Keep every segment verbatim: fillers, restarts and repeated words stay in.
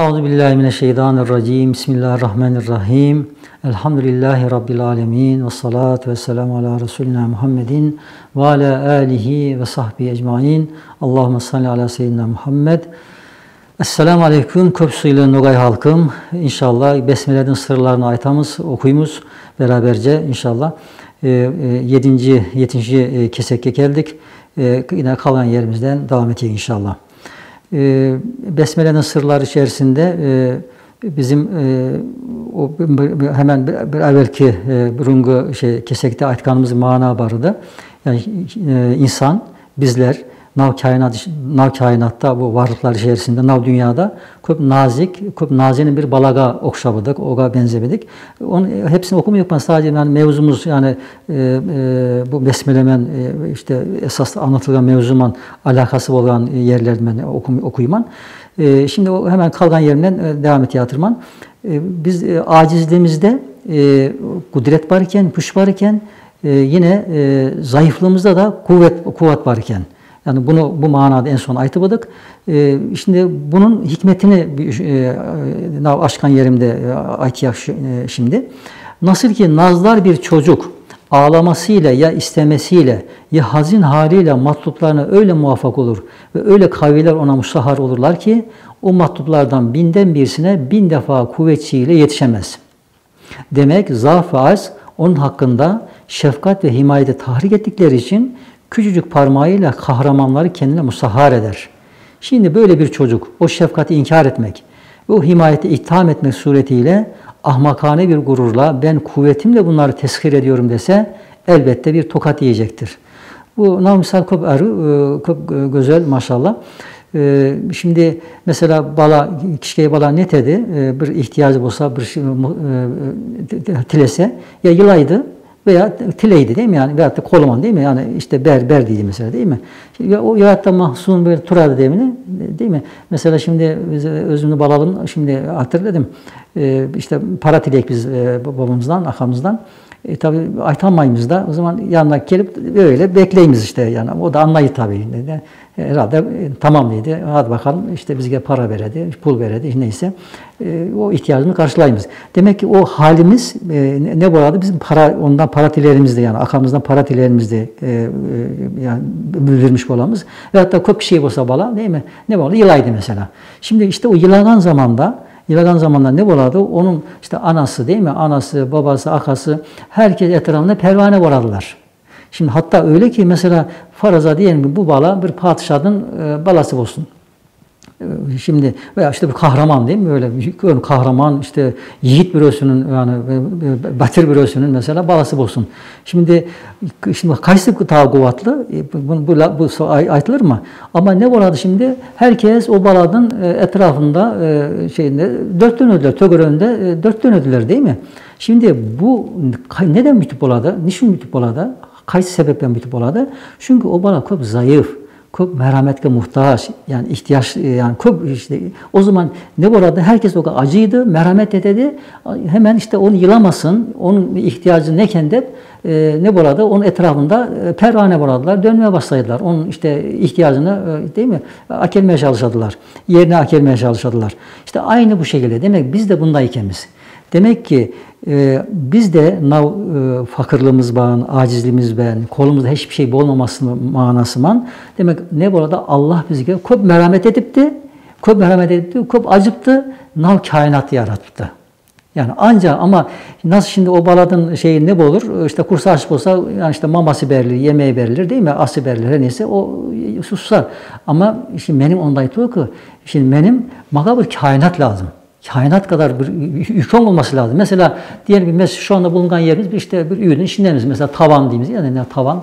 أعوذ بالله من الشيطان الرجيم. بسم الله الرحمن الرحيم. الحمد لله رب العالمين. والصلاة والسلام على رسولنا محمد وعلى آله وصحبه أجمعين. اللهم صل على سيدنا محمد. Esselamu aleyküm, köp sıylı Nogay halkım. İnşallah Besmele'nin sırlarını aytamız, okuyumuz beraberce inşallah. E, e, yedinci, yedinci, e, kesekke geldik. E, yine kalan yerimizden devam edecek inşallah. E, Besmele'nin sırları içerisinde, e, bizim, e, o bir, bir, hemen bir, bir evvelki, e, burungu şey, kesekte aytkanımız mana vardı. Yani, e, insan, bizler, nav kainat, nav kainatta, bu varlıklar içerisinde, nav dünyada köp nazik, köp nazinin bir balaga okşadık, oga benzemedik. Onun hepsini okumayıp, ben sadece yani mevzumuz yani, e, e, bu Besmelemen, e, işte esas anlatılgan mevzuman alakası olan yerlerden ben okum, okuyman. E, şimdi o hemen kalgan yerimden, e, devam et yatırman. E, biz, e, acizliğimizde, e, kudret varken, güç varken, e, yine, e, zayıflığımızda da kuvvet, kuvvet varken. Yani bunu bu manada en son aytıp olduk. E, şimdi bunun hikmetini bir, e, e, nav açkan yerimde, e, aytacak şi-, e, şimdi. Nasıl ki nazlar bir çocuk ağlamasıyla ya istemesiyle ya hazin haliyle matluplarına öyle muvaffak olur ve öyle kaviler ona musahhar olurlar ki o matluplardan binden birisine bin defa kuvvetçiyle yetişemez. Demek zaf ve acz onun hakkında şefkat ve himayeti tahrik ettikleri için küçücük parmağıyla kahramanları kendine musahhar eder. Şimdi böyle bir çocuk o şefkati inkar etmek ve o himayeti itham etmek suretiyle ahmakane bir gururla ben kuvvetimle bunları teskhir ediyorum dese elbette bir tokat yiyecektir. Bu nav misal köp arı, e, köp, e, gözel maşallah. E, şimdi mesela bala, kişkey bala netedi? E, bir ihtiyacı olsa, bir şey, mu-, e, e, tilese, ya yılaydı veya tileydi, değil mi? Yani veyahut da koluman, değil mi? Yani işte ber, ber deydi mesela, değil mi? Ya o veyahut da mahzun bir turadı demini, değil mi? Mesela şimdi biz, e, özümde balalım, şimdi hatırladım. E, işte para tileyik biz, e, babamızdan, akamızdan. E, tabi aytamayımız da, o zaman yanına gelip böyle bekleyimiz işte yani. O da anlayı tabi. Dedi, e, herhalde, e, tamam dedi. Hadi bakalım işte bizge para veredi, pul veredi, neyse. E, o ihtiyacını karşılayımız. Demek ki o halimiz, e, ne, ne vardı? Bizim para, ondan para tilerimizdi yani. Akamızdan para tilerimizdi, e, e, yani bildirmiş olamız. Ve hatta köp şey olsa bala, değil mi? Ne vardı? Yılaydı mesela. Şimdi işte o yılagan zamanda, yılagan zamanda ne vardı? Onun işte anası, değil mi? Anası, babası, akası, herkes etrafında pervane vardılar. Şimdi hatta öyle ki mesela faraza diyelim ki bu bala bir padişahın, e, balası olsun. E, şimdi veya işte bir kahraman değil mi? Böyle bir kahraman işte yiğit birisinin yani, e, e, batir birisinin mesela balası olsun. Şimdi, şimdi kaysi daha kuvvetli? E, bu, bu, bu, la- bu so- ay- aytılır mı? Ama ne vardı şimdi? Herkes o balanın, e, etrafında, e, şeyinde dört dönüdüler, tögereğinde, e, dört dönüdüler değil mi? Şimdi bu kay- neden bitip oladı? Niçin bitip oladı? Kaysi sebepten bitip oladı? Çünkü o bala köp zayıf, köp merhametke muhtaç, yani ihtiyaç, e, yani köp işte, o zaman ne vardı? Herkes o kadar acıydı, merhamet etedi. Hemen işte onu yılamasın, onun ihtiyacı neken de, e, ne vardı? Onun etrafında, e, pervane vardılar, dönmeye başladılar. Onun işte ihtiyacını, e, değil mi? Akelmeye çalışadılar. Yerine akelmeye çalışadılar. İşte aynı bu şekilde. Demek biz de bunda ikimiz. Demek ki, e, biz de nav, e, fakirliğimiz ban, acizliğimiz ban, kolumuzda hiçbir şey olmaması manası man. Demek ne burada Allah bizge köp merhamet edipti, köp merhamet edipti, köp acıptı, nav kainatı yarattı. Yani ancak ama nasıl şimdi o balanın şeyi ne olur? İşte kursu aç olsa, yani işte maması verilir, yemeği verilir, değil mi? Ası verilir, her neyse o susar. Ama şimdi benim ondaydı o ki, şimdi benim maga bir kainat lazım. Kainat kadar bir ülke olması lazım. Mesela diyelim ki mes- şu anda bulungan yerimiz bir işte bir üyünün içindemiz. Mesela tavan diyeyim, yani ne tavan? E,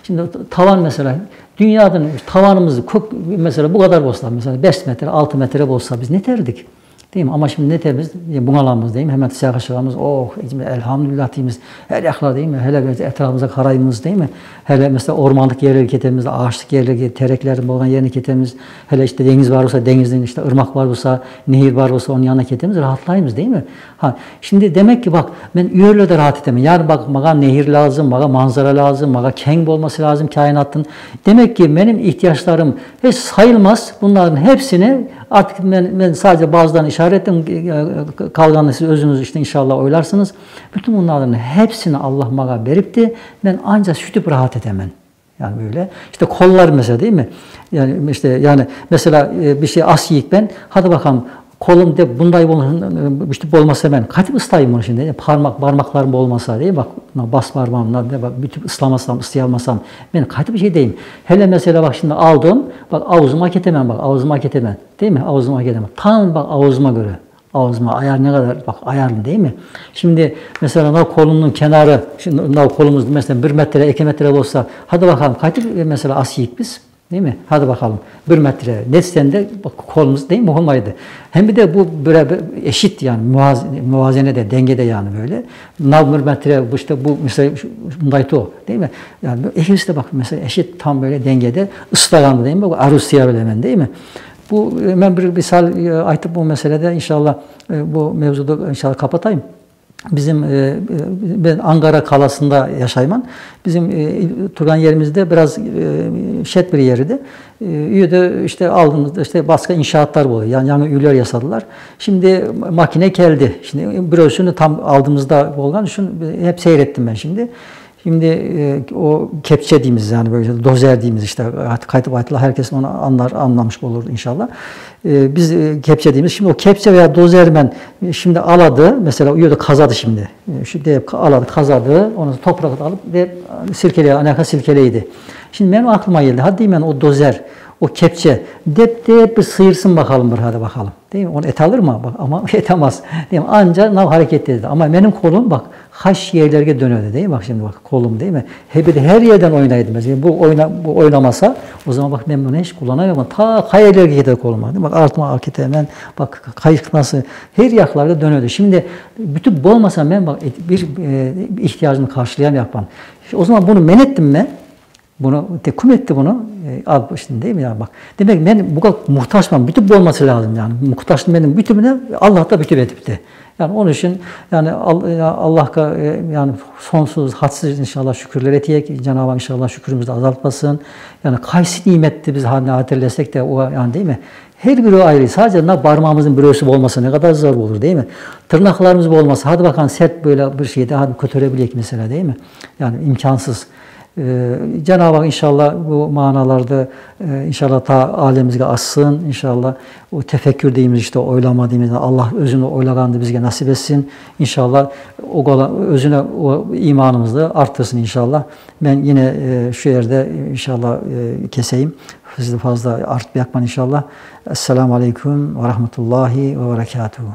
şimdi tavan mesela dünyanın tavanımız kök mesela bu kadar olsa, mesela beş metre, altı metre olsa biz ne derdik? Değil mi? Ama şimdi ne temiz, e, bunalamız değil mi? Hemen sıcağa çıkamız, oh, elhamdülillah deyimiz. Her yaklar değil mi? Hele bir etrafımıza karayımız değil mi? Hele mesela ormanlık yerlere ketemiz, ağaçlık yerlere, tereklerin olan yerine ketemiz. Hele işte deniz var olsa, denizin işte ırmak var olsa, nehir var olsa onun yanına ketemiz, rahatlayımız değil mi? Ha, şimdi demek ki bak, ben üyerle de rahat etemem. Yani bak, maga nehir lazım, maga manzara lazım, maga keng olması lazım kainatın. Demek ki benim ihtiyaçlarım hiç sayılmaz. Bunların hepsini Artık men, men sadece bazılarını işaret ettim. E, e, kalganını siz özünüz işte inşallah oylarsınız. Bütün bunların hepsini Allah maga beripti. Men ancak sütüp rahat etemen. Yani böyle. İşte kollar mesela, değil mi? Yani işte, yani mesela, e, bir şey asayım ben. Hadi bakalım, kolum de bunday olsun, e, işte olmasa men kaytip ıslayım onu şimdi. Parmak, parmaklarım olmasa, değil mi? Bak, bas parmağım, ne, bak, bütün ıslamasam, ıslayalmasam, men kaytip bir şey deyim. Hele mesela bak şimdi aldım, bak avuzuma ketemen, bak avuzuma ketemen. Değil mi? Avuzuma ketemen. Tam bak avuzuma göre. Avuzuma ayar ne kadar, bak ayarlı değil mi? Şimdi mesela nav kolunun kenarı, şimdi nav kolumuz mesela bir metre, iki metre olsa, hadi bakalım kaytip, e, mesela asayım biz, değil mi? Hadi bakalım bir metre, neticede bak kolumuz değil mi? Olmaydı. Hem bir de bu böyle bir eşit yani muaz-, muvazene de, dengede yani böyle. Nav bir metre, bu işte bu mesela şu, bundaydı o, değil mi? Yani bu ikisi de bak mesela eşit tam böyle dengede ıslagandı değil mi? Bu arusya bilemen değil mi? Bu, e, ben bir misal, e, aytıp bu meselede inşallah, e, bu mevzuyu inşallah kapatayım. Bizim, e, e, ben Ankara kalasında yaşayman. Bizim, e, turgan yerimizde biraz, e, şet bir yerdi. E, üyede işte aldığımızda işte başka inşaatlar oluyor. Yani, yani üyeler yasadılar. Şimdi makine geldi. Şimdi bürosunu tam aldığımızda olgan için hep seyrettim ben şimdi. Şimdi, e, o kepçe dediğimiz yani böyle dozer dediğimiz işte kaytip aytıla herkes onu anlar, anlamış olur inşallah. E, biz, e, kepçe dediğimiz şimdi o kepçe veya dozermen, e, şimdi aladı mesela üyede kazadı şimdi. E, şimdi aladı kazadı onu toprak alıp ve silkeleye, anaka silkeleydi. Şimdi benim aklıma geldi. Hadi deyim yani o dozer, o kepçe dep dep bir sıyırsın bakalım bir hadi bakalım. Değil mi? Onu et alır mı? Bak, ama etemez. Değil mi? Anca nav hareket eder. Ama benim kolum bak kaç yerlerge dönedi değil mi? Bak şimdi bak kolum değil mi? Hep de her yerden oynaydı. Mesela bu oyna, bu oynamasa o zaman bak ben bunu hiç kullanamıyorum. Ta kay yerlerge gider kolum. Değil mi? Bak artık hareket hemen bak kayık nasıl her yaklarda dönedi. Şimdi bütün bolmasa ben bak et- bir, e, ihtiyacını karşılayamıyorum. O zaman bunu men ettim mi? Bunu te kim etti bunu? E, al işte değil mi yani bak. Demek ben bu kadar muhtaçman. Bütün bu olması lazım yani. Muhtaçlığım benim bütününe Allah da bütün edipti. Yani onun için yani Al- ya Allah'a, e, yani sonsuz, hadsiz inşallah şükürler eteyik. Cenab-ı Hak inşallah şükrümüzü de azaltmasın. Yani kaysi nimetti biz hani hatırlasak da o yani değil mi? Her biri ayrı. Sadece na parmağımızın bürüsü olmasa ne kadar zor olur değil mi? Tırnaklarımız olmasa hadi bakalım sert böyle bir şeyde hadi götürebileyik mesela değil mi? Yani imkansız. E, Cenab-ı Hak inşallah bu manalarda, e, inşallah ta alemimizge açsın. İnşallah o tefekkür dediğimiz işte oylama dediğimiz Allah özünü oylagandı bizge nasip etsin. İnşallah o kadar özüne o imanımızı da arttırsın inşallah. Ben yine, e, şu yerde inşallah, e, keseyim. Sizi fazla artmayayım inşallah. Esselamu Aleyküm ve Rahmetullahi ve Berekatuhu.